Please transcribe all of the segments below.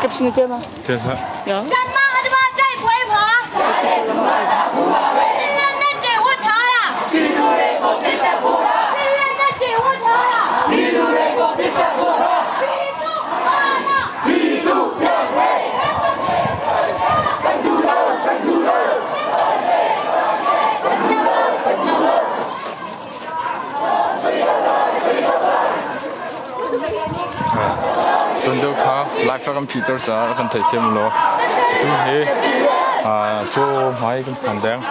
Caption na tial ma? Tial hlah. Ya. Tuan deuh kha live kan phihter caah kan theithiam law. Tu hi cu hmai kan phan deng.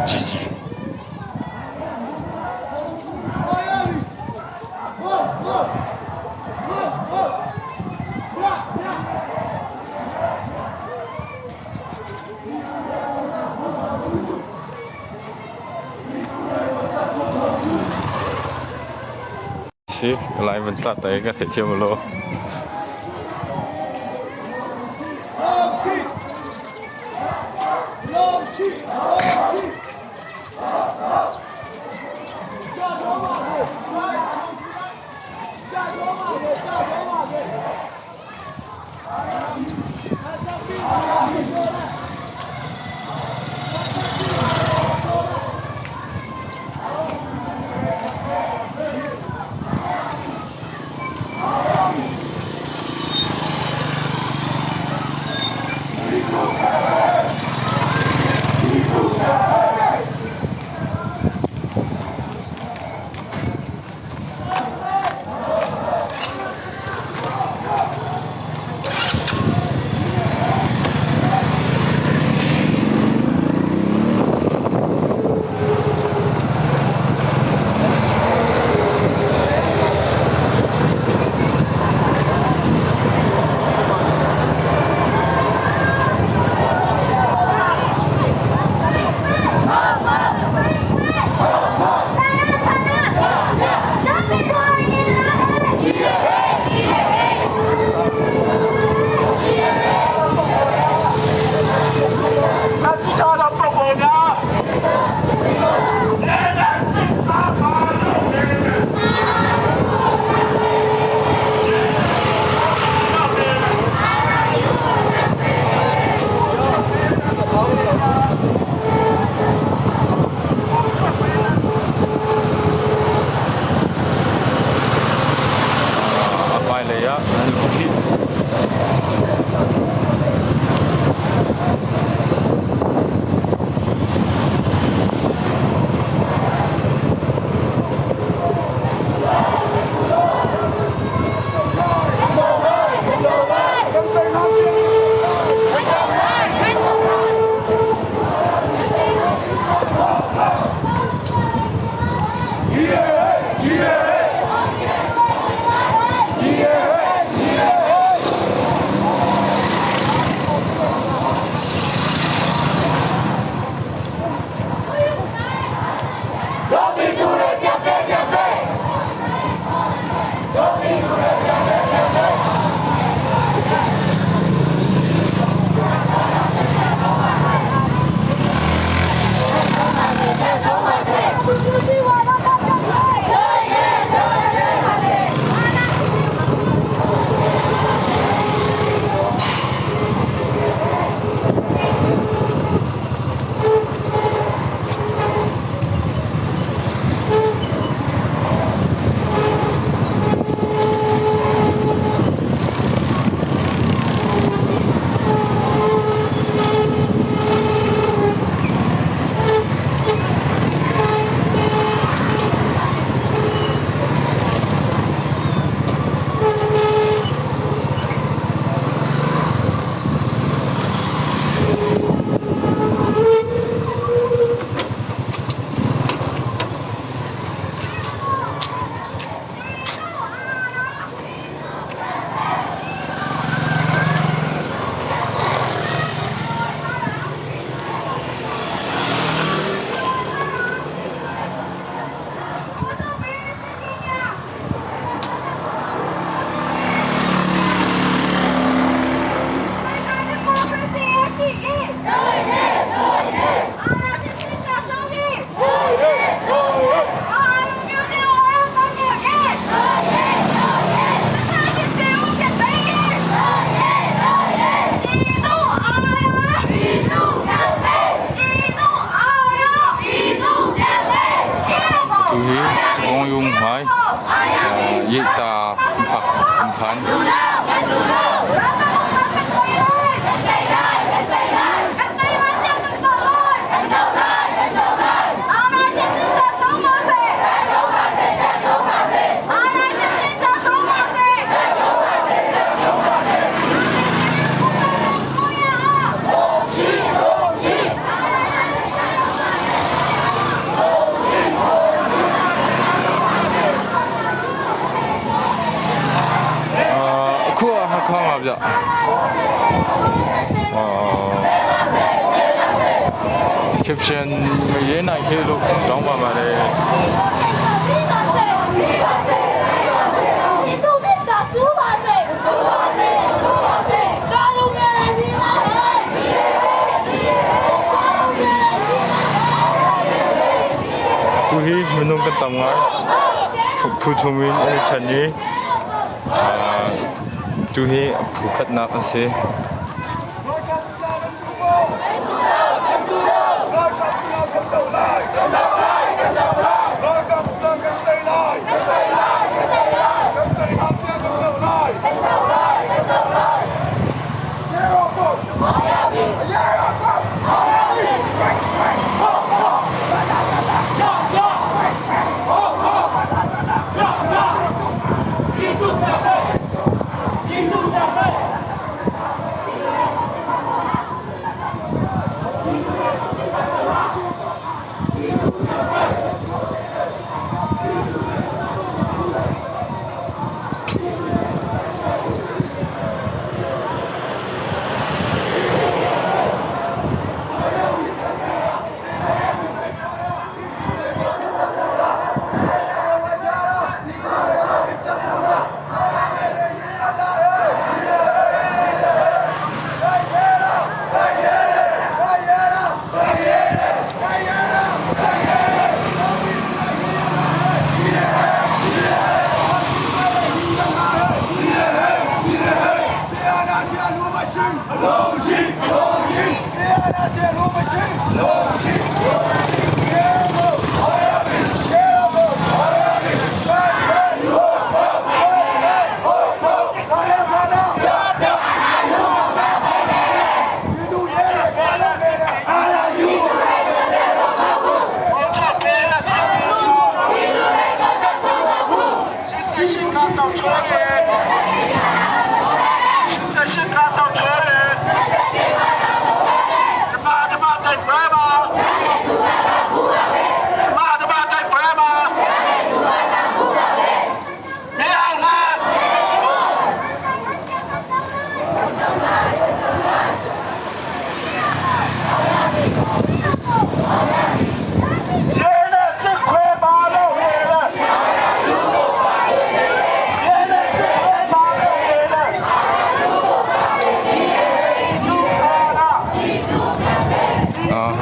GG. Si, lai van tla tai ka theih thiam lo. ta phak kan phan. Khua Hakha ma bia. Caption မရေးနိုင်ခဲ့လို့တောင်းပါပါတယ် Tu hi minung kan tam ngai. Phu thum in an i ṭhen i tu hi phu khatnak an si.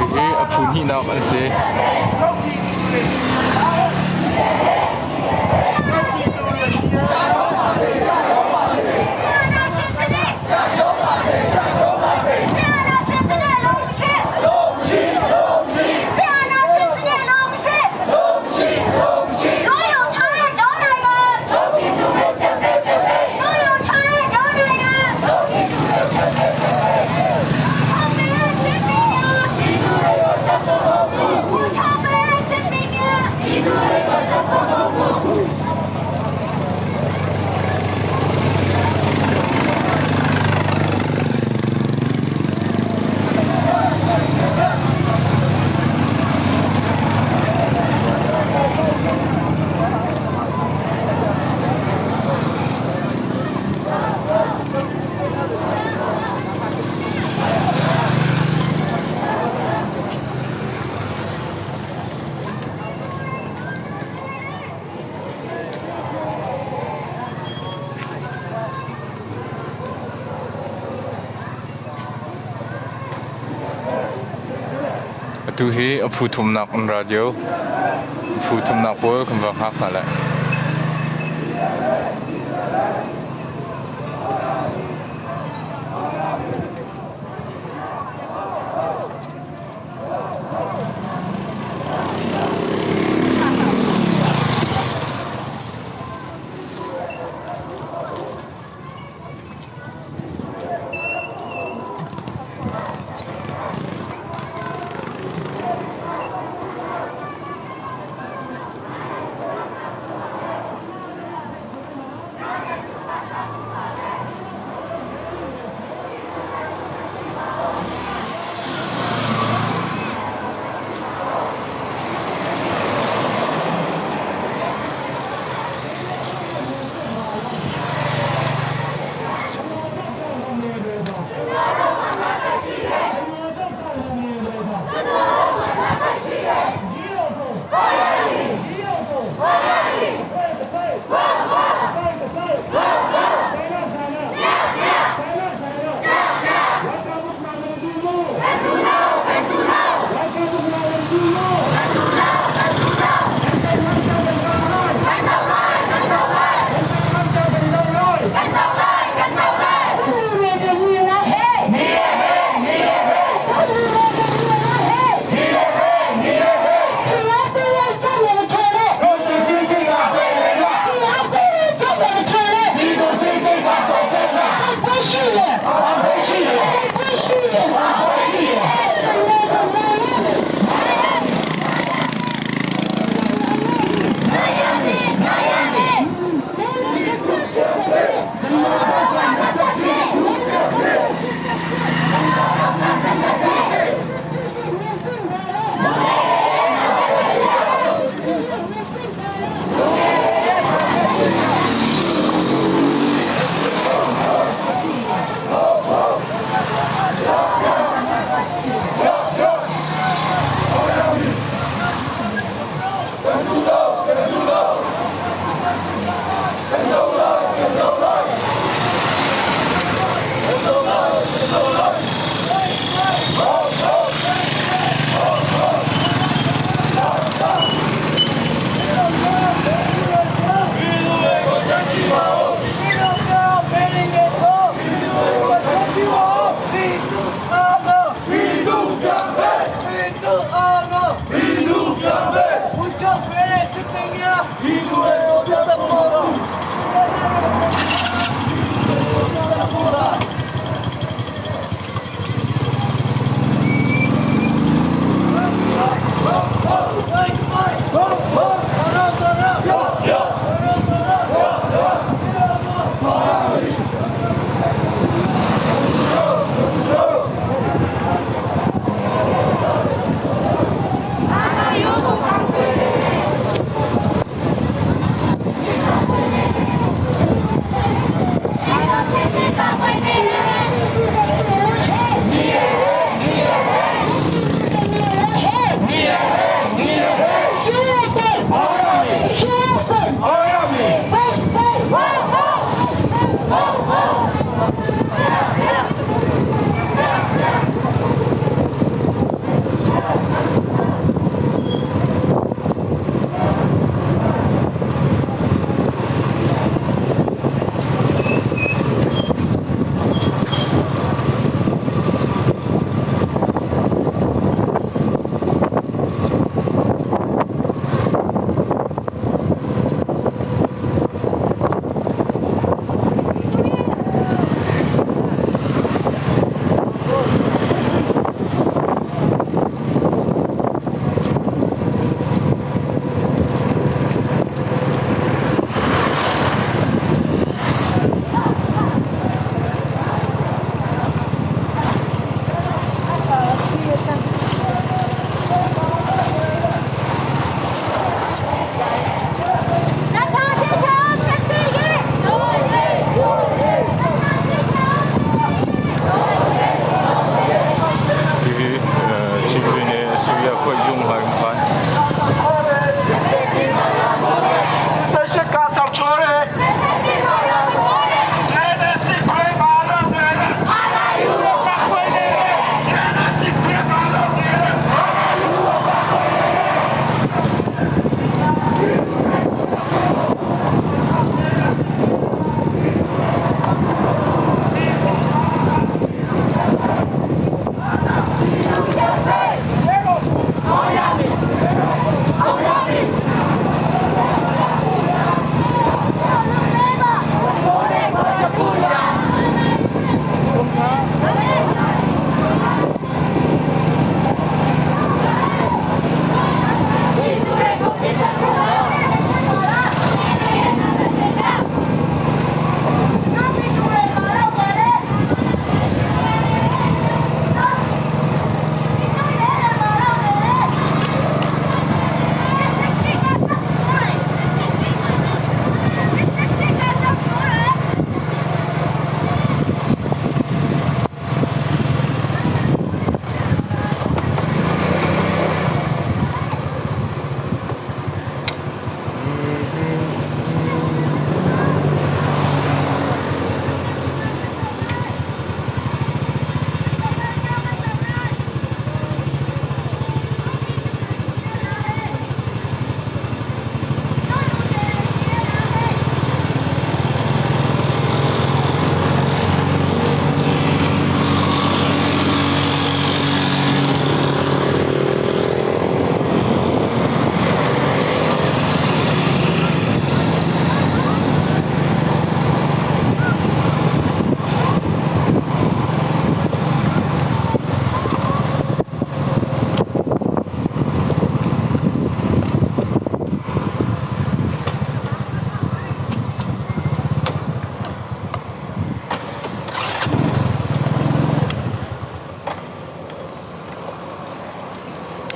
Hihi a phu hnihnak an si. Atu hi a phu thumnak an ra lio. Phu thumnak pawl kan va hngak hna lai.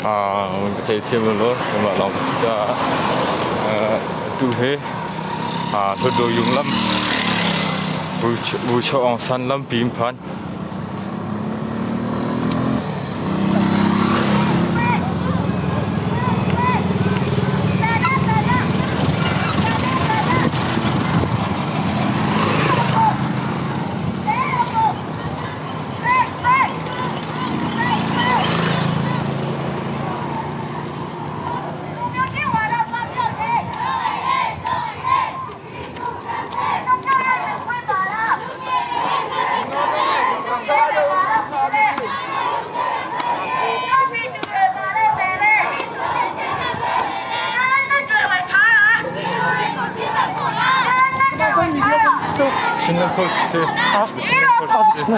Ka thei thiam lo keimah lawng ka si caah tu hi Hlawdaw Yung lam Bucho Aung San lampi in phan. Chinland Post si. Chinland Post si.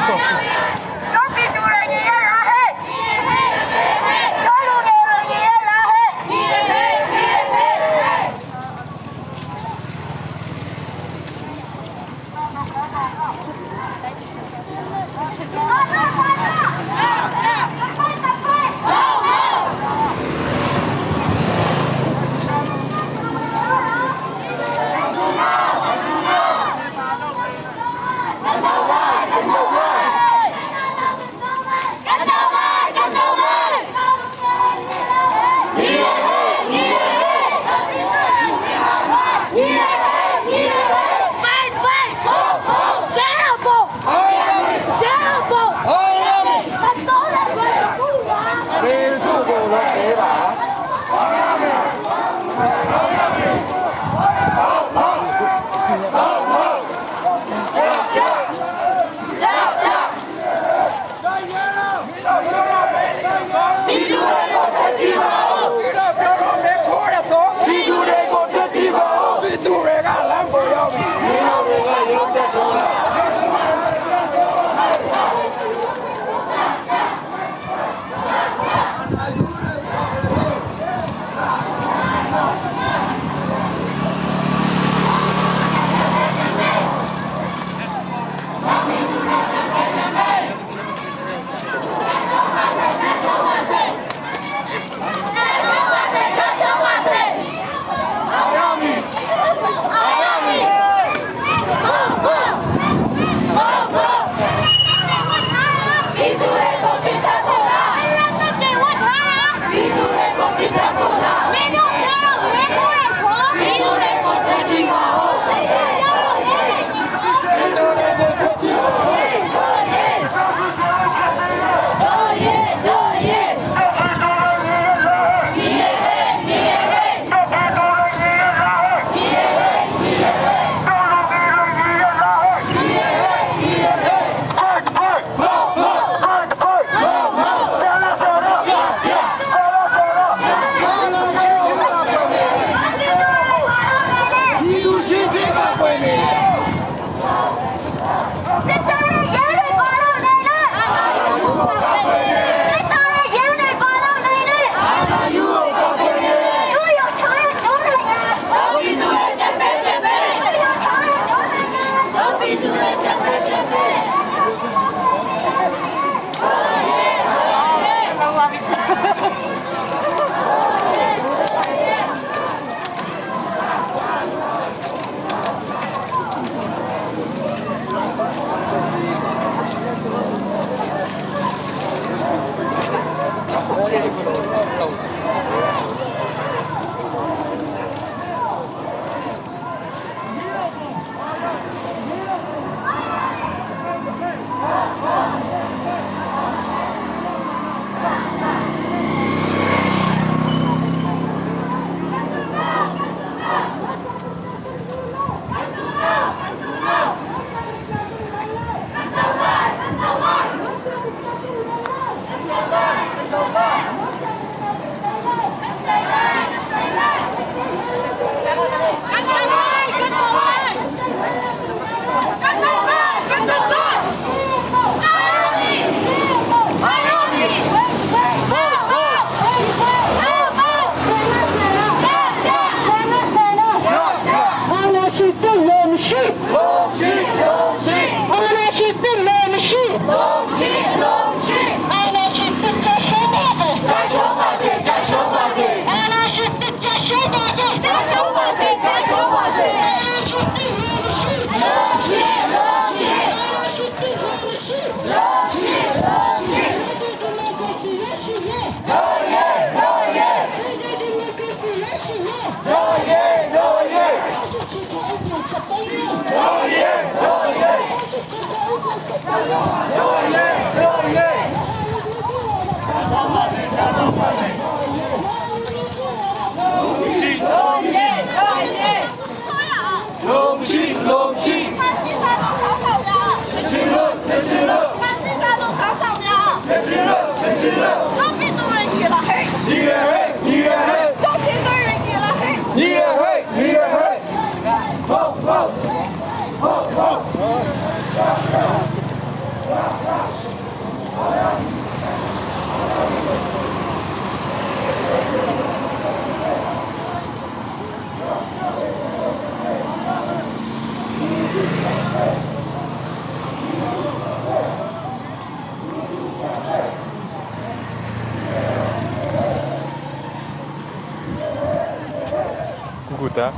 Kukuta.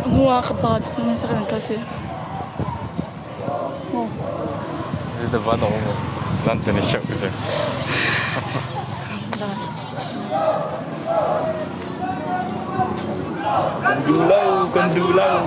Mua ka pa tuk cang sa kan kasi. Dito ba ako mo? Lante ni siya kasi. Kandulaw, kandulaw.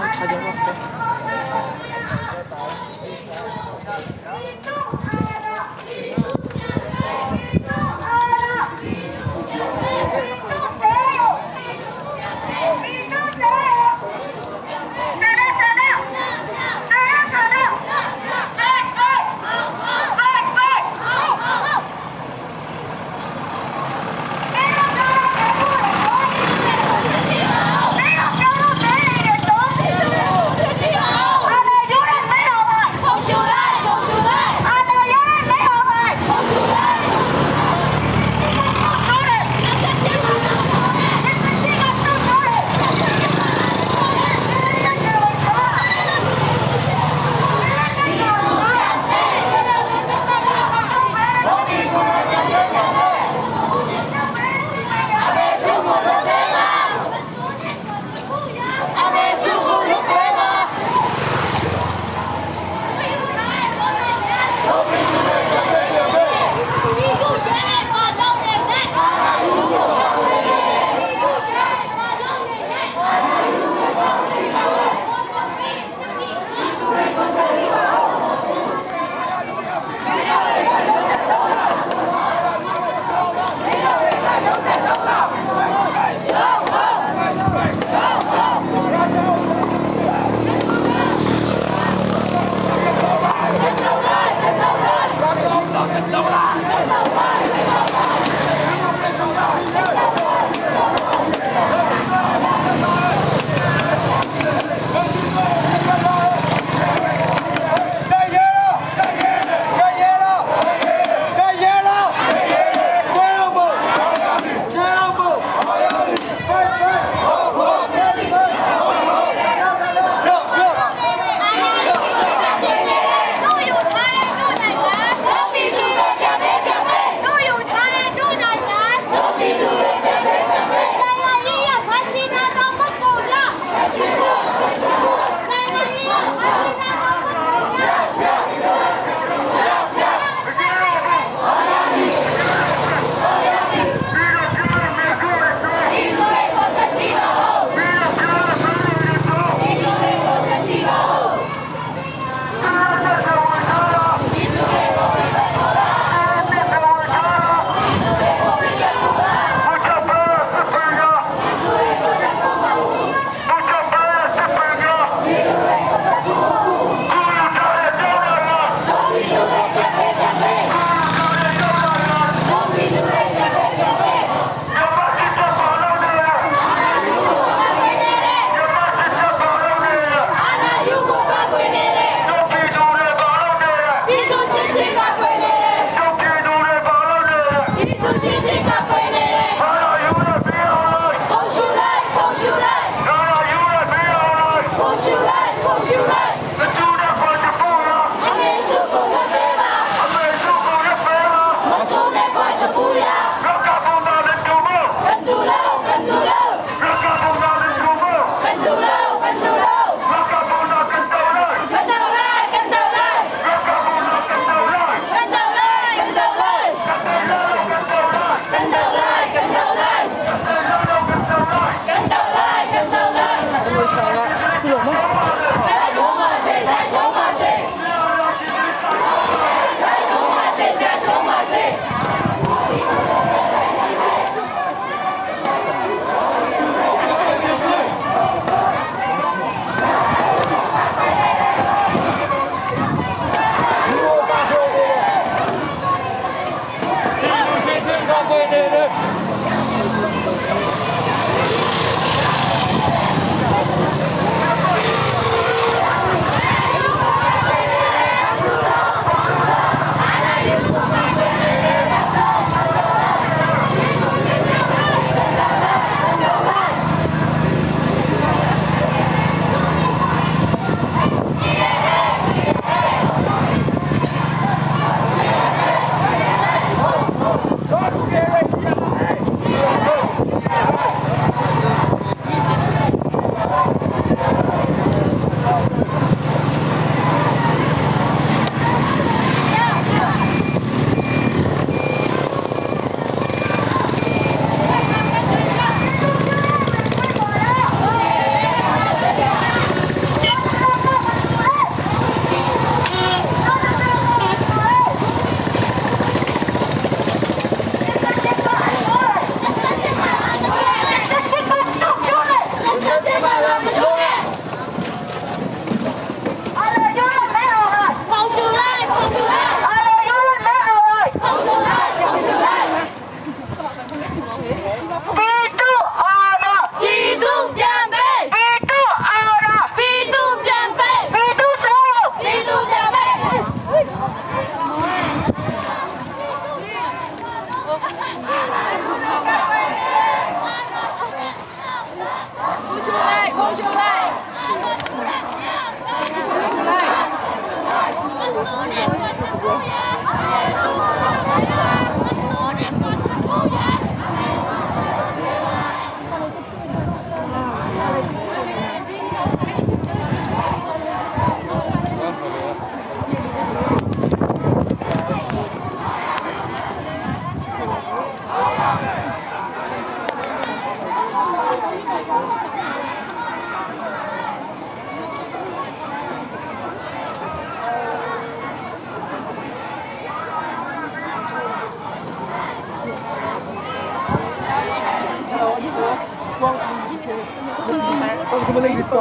Ṭha deuh bak te.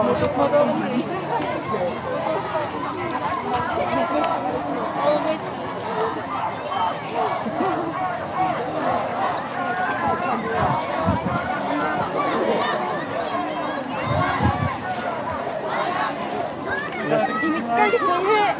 Ṭha bik ko hih.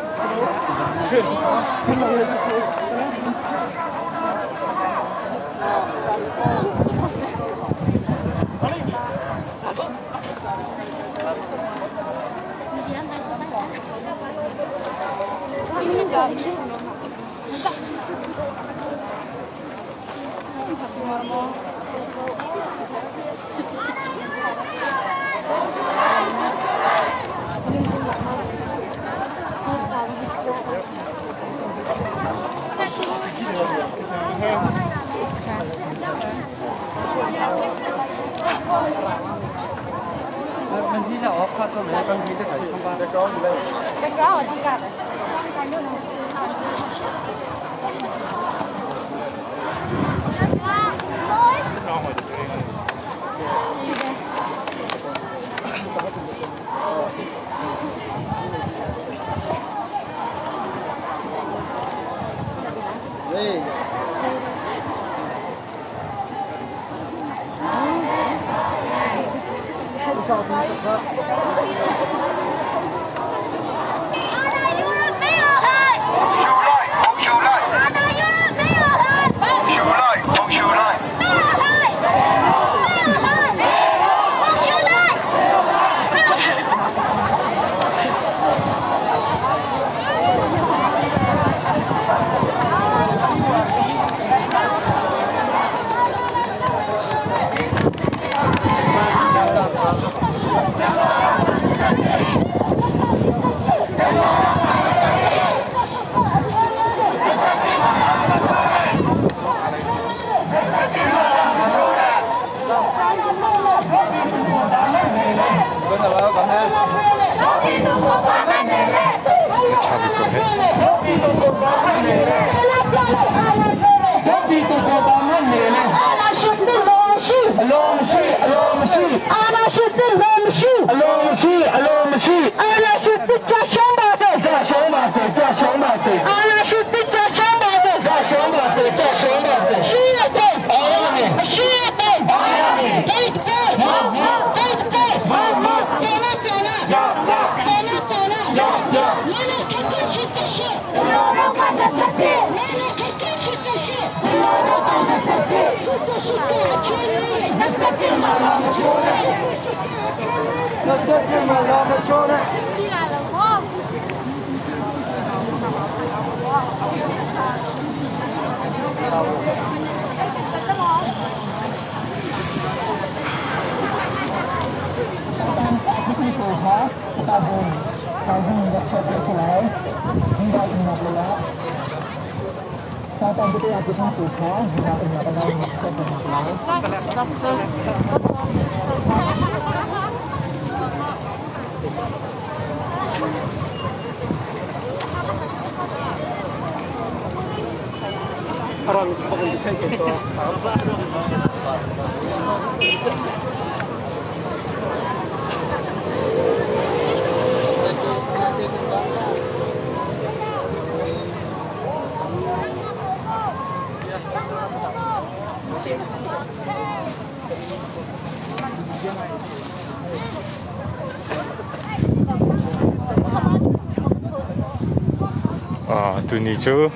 Tuni cu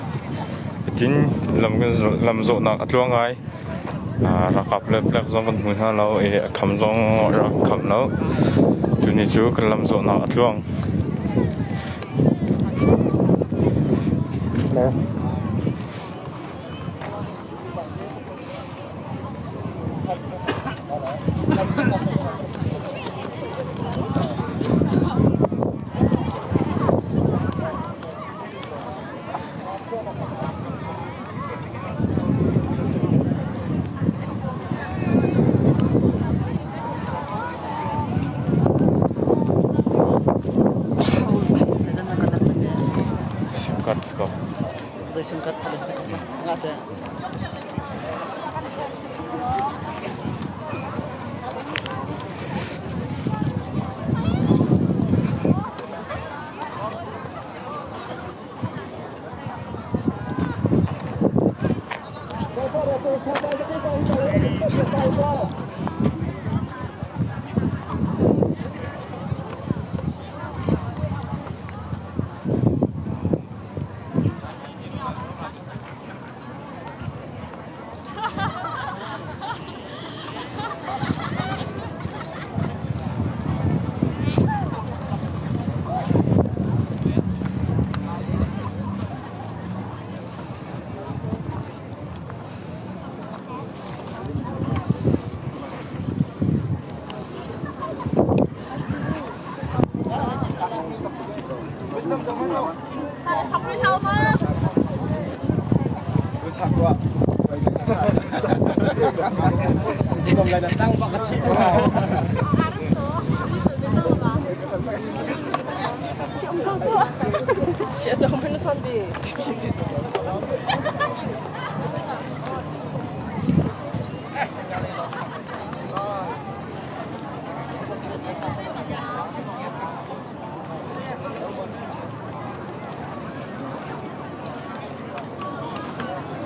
hitin lam zawhnak a tluang ngai. Ralkap le palek zong kan hmu hna lo i a kham zong rak kham lo. Tuni cu kan lam zawhnak a tluang. Sim card si ko. Zei sim card a si ko na? Nga te.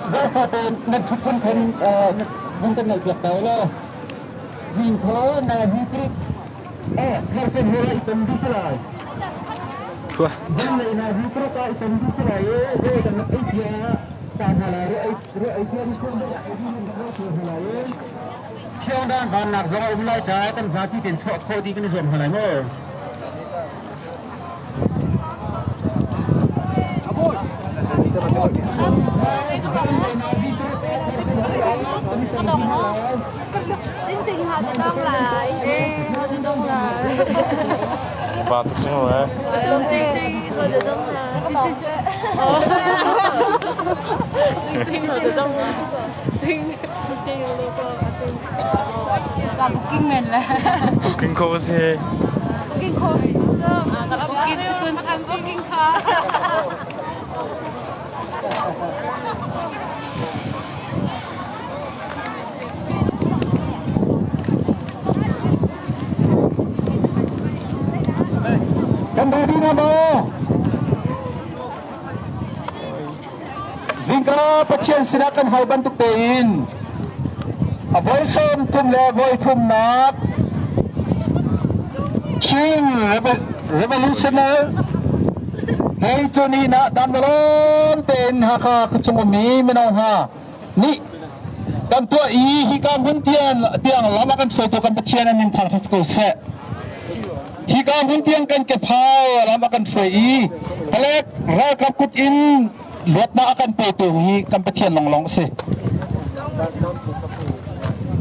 Zaifate nan ṭhut phunphun vung kan ngaihpiak ko law zing kho na hi trik eh hersen he i ton dih lai. Zing lei na hi trik ah i ton dih lai i re kan rak ei cia ta hna lai re ei re ei cia ni phun ei di kan rak hna lai i Thiangdan vannak zong a um lai ca kan zapi ten chuah khawh dih kan i zuam hna lai maw? Pa tuk cang eh. Booking men le. Booking ko si. Booking ko si cu. Booking sukun. Booking kha. Kan ready na maw? Zingka Pathian sinah kan hal bantuk tein a voi sawm thum le voi thumnak Chin Revolutionary Hei cu ni na damlawm tein Hakha khuachung ummi mino hna nih kan tuah i hika hmun tiang tiang lam a kan hruaitu kan Pathian an min thangṭhat ko seh. Hika hmun tiang kan kephau lam a kan hruai i palek ralkap kut in luatnak a kan petu hi kan Pathian lawnglawng a si.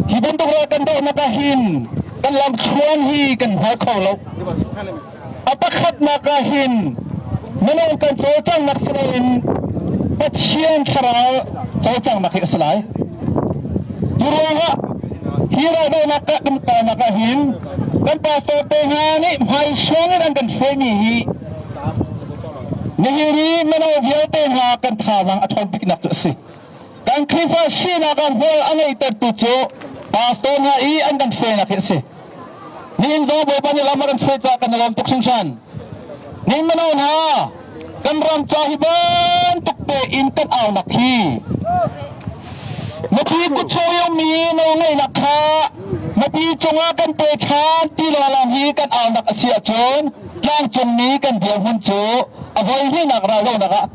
Hi bantuk ral kan dohnak ah hin kan lamthluan hi kan hngal kho lo. A pakhatnak ah hin minung kan cawlcanghnak si loin Pathian thlarau cawlcanghnak hi a si lai. Cu ruangah hi raldohnak ah kan kalnak ah hin kan pastor te hna nih hmaisuang in an kan hruaimi hi nihin i mino vialte hna kan thazaang a ṭhawn biknak cu a si. Kan Khrihfa sinak ah hmual a ngeihtertu cu pastor hna i an kan hruainak hi a si. Nihin zong Bawipa nih lam a kan hruai caah kan i lawm tuk hringhran. Nihin mino hna, kan ram ca hi bantuk tein kan aunak hi mipi kutchuak i ummi nawlngeihnak kha mipi cungah kan pe ṭhan ti lawlaw hi kan aunak a si ahcun tlangcungmi kan dirhmun cu a voi hnihnak raldohnak ah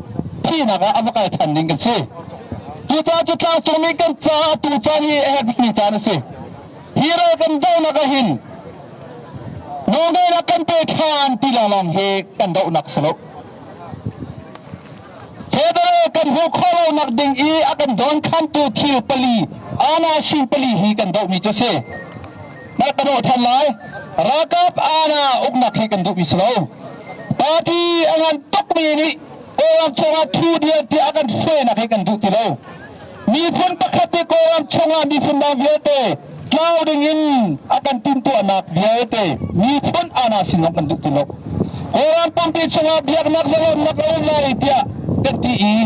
thihnak ah a va kal ṭhan ding kan si. Cucaah cu tlangcungmi kan caah tu caan hi a herh bikmi caan a si. Hi ral kan dohnak ah hin nawlngeihnak kan pe ṭhan ti lawnglawng hi kan dohnak si lo. Federal kan hmuh khawh lonak ding i a kan dawnkhantu thil pali ana-sin pali hi kan dohmi cu si. Na ka doh ṭhan lai. Ralkap ana uknak hi kan duhmi si lo. Party a ngan tukmi nih Kawlram chungah thu diam tiah a kan hruainak hi kan duh ti lo. Miphun pakhat i Kawlram chungah miphun dang vialte tlau dingin a kan timhtuahnak vialte miphun ana sin zong kan duh ti lo. Kawlram pumpi chungah biaknak zalonnak a um lai tiah kan ti i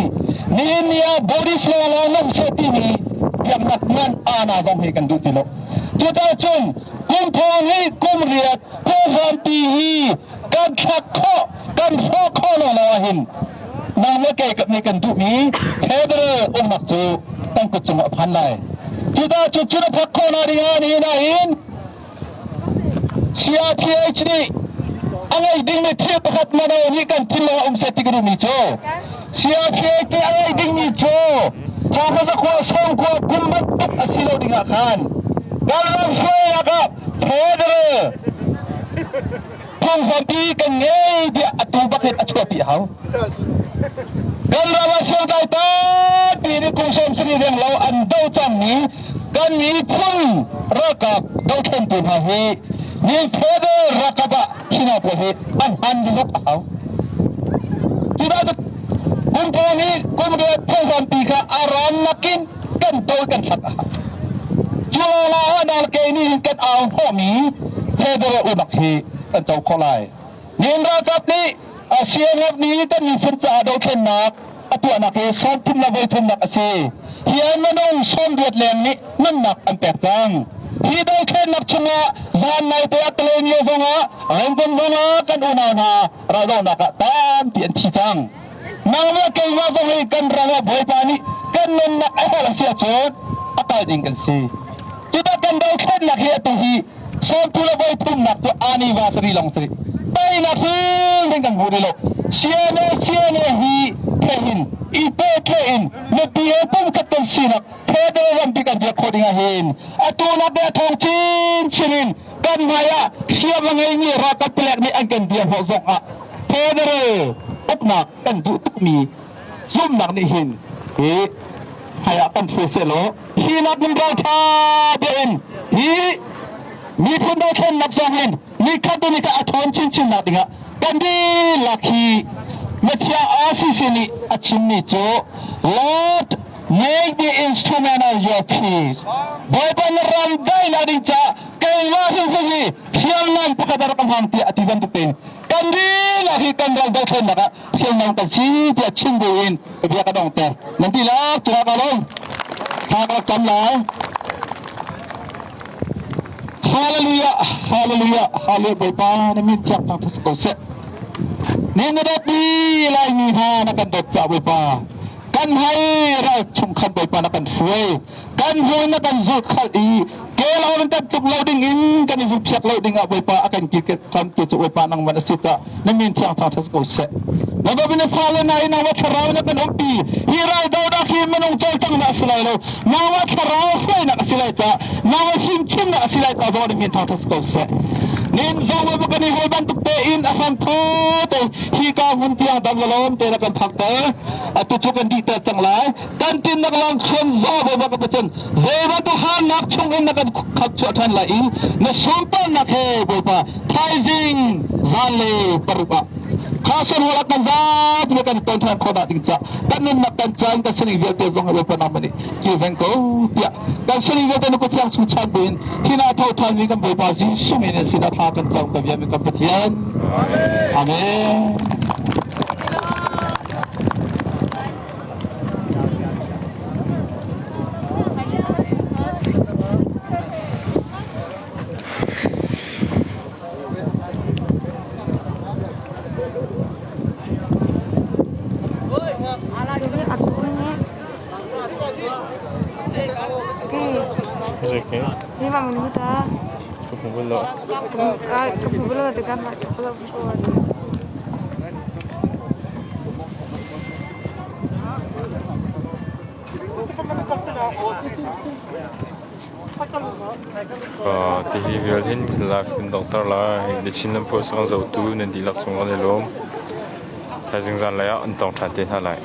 nihin ni ah Buddhist lawnglawng na um seh timi biaknak ngan ana zong hi kan duh ti lo. Cucaah cun kum thong hi kum riat Kawlrampi hi kan thlak khawh kan hrawh khawh lawnglawng ahhin nang le kei nih kan duhmi federal uknak cu kan kut cungah a phan lai. Cucaah cu cun a phak khawh nak ding ah nihin ahhin CRPH nih a ngei dingmi thil pakhat mano nih kan thinlung ah um seh ti ka duhmi cu CRPH nih a ngei dingmi cu thawngphaza khua sawmkhua kum bantuk a si lo ding ah khan kan ram hruainak ah federal Phunghrampi kan ngei tiah atu bak hin a chuahpi a hau. Kan ram ah hriamtlai tampi nih kum 70 reng lo an do cangmi kan miphun ralkap dothlentu hna hi ni federal ralkap ah hi hna pawl hi an hman zok a hau. Cudah cu kum phu nih kum riat phunghrampi kha a ran nakin kan tawi kan hlat a hau. Cu lawngah ah nalke nih hin kan au hnawhmi federal unak hi kan co khawh lai. Nihin ralkap nih CNF nih kan miphun caah dothlennak a tuahnak hi sawmthum le voithumnak a si. Hi an minung sawmriat leng nih nunnak an pek cang. Hi dothlennak chungah zan naite ah Kalaymyo zongah Rangoon zongah kan unau hna raldohnak ah tampi an thi cang. Nang le keimah zong hi kan ram ah Bawipa nih kan nunnak a herh a si ahcun a kal ding kan si. Cutak kan dothlennak hi atu hi sawmtu le voithumnak cu anniversary lawng si. Teinak hrimhrim kan hmu rih lo. CNA CNA hi phehin i pehtlaih in mipi he pumkhat kan sinak federal rampi kan biak khawh ding ah hin atu nak le a thawng chinchin in kan hmai ah hriam a ngeimi ralkap palek nih an kan bia hnawh zong ah federal uknak kan duh tukmi zumhnak nih hin hi hmai ah kan hruai sehlaw hi nak in ralṭha tein hi miphun dothlennak zong hin nikhat ni kha a ṭhawn chinchin nak dingah kan dihlak hi Mathiang RCC nih a chimmi cu Lord make me instrument of your peace Bawipa na ram daihnak ding caah keimah hrimhrim hi hriamnam pakhat a rak hmang tiah a ti bantuk tein kan dihlak hi kan ram dothlennak ah hriamnam kan si tiah chim buin bia ka donghter nan ti lak cungah ka lawm thla ka rak cam lai Hallelujah Hallelujah Hallelujah Bawipa na min thiang thang thas ko seh Ni na dawtmi Laimi hna na kan dawt ca Bawipa kan hmai ral chung khan Bawipa na kan hruai kan hnu na kan zulh khalh i ke lo in kan tluk lo ding in kan i zumhpiak lo ding ah Bawipa a kan kilket kan tu cu Bawipa nangman a si ca na min thiang thang thas ko seh na dawt na fale na i nangmah thlarau na kan umpi hi ral donak hi minung cawlcanghnak a si lai lo nangmah thlarau hruainak a si lai ca nangmah fimchimnak a si lai ca zong na min thang thas ko seh nin zong Bawipa kan i hal bantuk tein a hram tho te hi ka hmun tiang dam le lawm te na kan phak ter atu cu kan dih ter cang lai kan tinnak lam chuan za Bawipa ka Pathian zei bantuk harnak chung in na kan khap chuah ṭhan lai i na sunparnak he Bawipa thaizing zanlei paruk ah kha sunhol ah kan zapi le kan ton ṭhan khawh nak ding ca kan nunnak kan caan kan sining vialte zong Bawipa nangmah nih kilveng ko tiah kan sining vialte na kuthiang chung chan buin thina tho ṭhanmi kan Bawipa Jesuh min in sinah thla kan cam ka biami kan Pathian Amen. Tihi vial hin live kan donghter lai. The Chinland Post kan zohtu nan dihlak cung kan i lawm. Thaizing zanlei ah an tong ṭhan te hna lai.